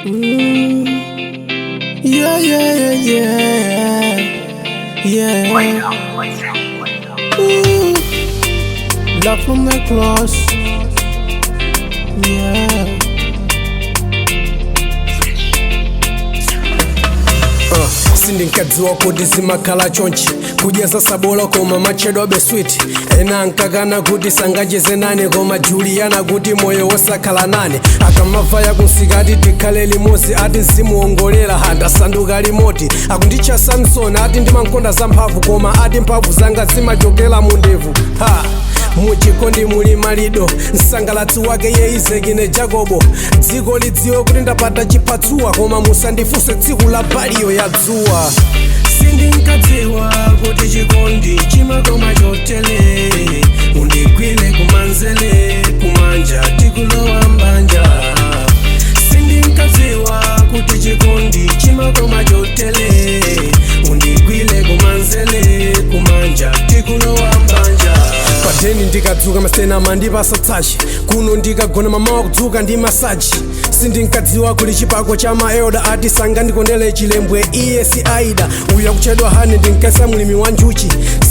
Yeah, yeah, yeah, yeah. Ooh. Love from the cross. Yeah. Sindinkadziwa kuti zimakhala chonchi, kudya sabola koma machedwa beswiti. Ena ankakana kuti sangacheze nane, koma Juliana kuti moyo wosakhala nane. Akamavaya kunsikati tikhale limodzi, ati nzimuongolera handasanduka limoti. Akunditcha Samson, ati ndimankonda zamphamvu, koma ati mphamvu zanga zimachokera mu ndevu. Ha, muchikondi muli malido, msangalatsi wake ye Izeki Jacobo. Dziko lidziwe kuti ndapata chipatsuwa, koma musandifunse tsiku la baliyo ya dzuwa. Sindinkadziwa kuti chikondi chimakoma chotele, undigwile kumanzele, kumanja tikulowa mbanja. Sindinkadziwa kuti chikondi chimakoma chotele, undigwile kumanzele, kumanja tikulowa mbanja. Padeni ndikadzuka masena mandipasa tsachi, kuno ndikagona mamawa kudzuka ndi masaji. Sindinkadziwa kuli chipako cha maelda, ati sangandikondele chilembwe iye si aida. Uyu akuchedwa hane ndinkasa mulimi wa njuchi.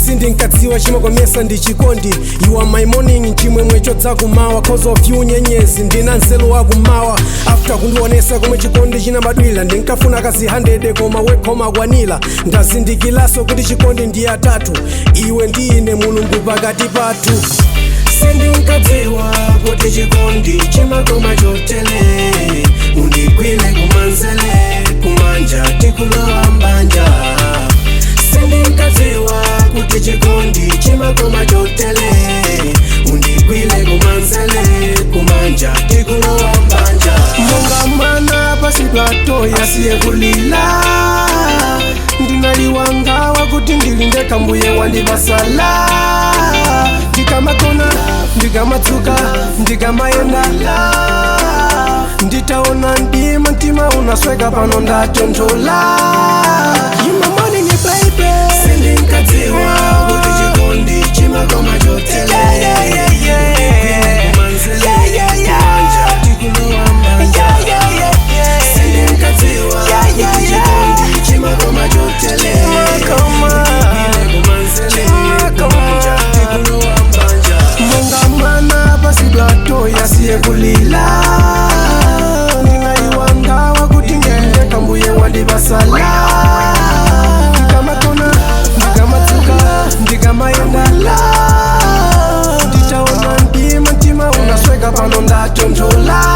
Sindinkadziwa chimakomesa ndi chikondi. You are my morning, chimwemwe chodzakumawa, cause of you nyenyezi ndina nzeru wakumawa. After kundionesa komwe chikondi chinabadwira, ndinkafuna kazi 100 koma wekhoma kwanira. Ndazindikilaso kuti chikondi ndi atatu, iwe ndi ine, Mulungu pakati pathu. Sindinkadziwa kuti chikondi chimakoma chotele, undigwile kumanzele, kumanja tikulowa mbanja. Sindinkadziwa kuti chikondi chimakoma chotele, undigwile kumanzele, kumanja tikulowa mbanja. Monga mwana pasidwato yasiye kulila, ndinaliwangawa kuti ndilinde kambuye wandibasala. Ndikamakona, ndikamatsuka, ndikamayenda, nditaona ndima mtima unasweka, pano ndatontola. You my morning, baby. Sindinkadziwa kuti chikondi chimakoma chotele, kumanzele, kumanja tikulowa mbanja. Sindinkadziwa kuti chikondi chimakoma chotele, kumanzele, kumanja tikulowa mbanja. Monga mwana pasidwato yasiye kulila, ndinaiwangawa kuti ngende kambuye wandibasala. Ndikamakona, ndikamatsuka, ndikamayenda, nditaona ndima mtima unasweka, pano ndatontola.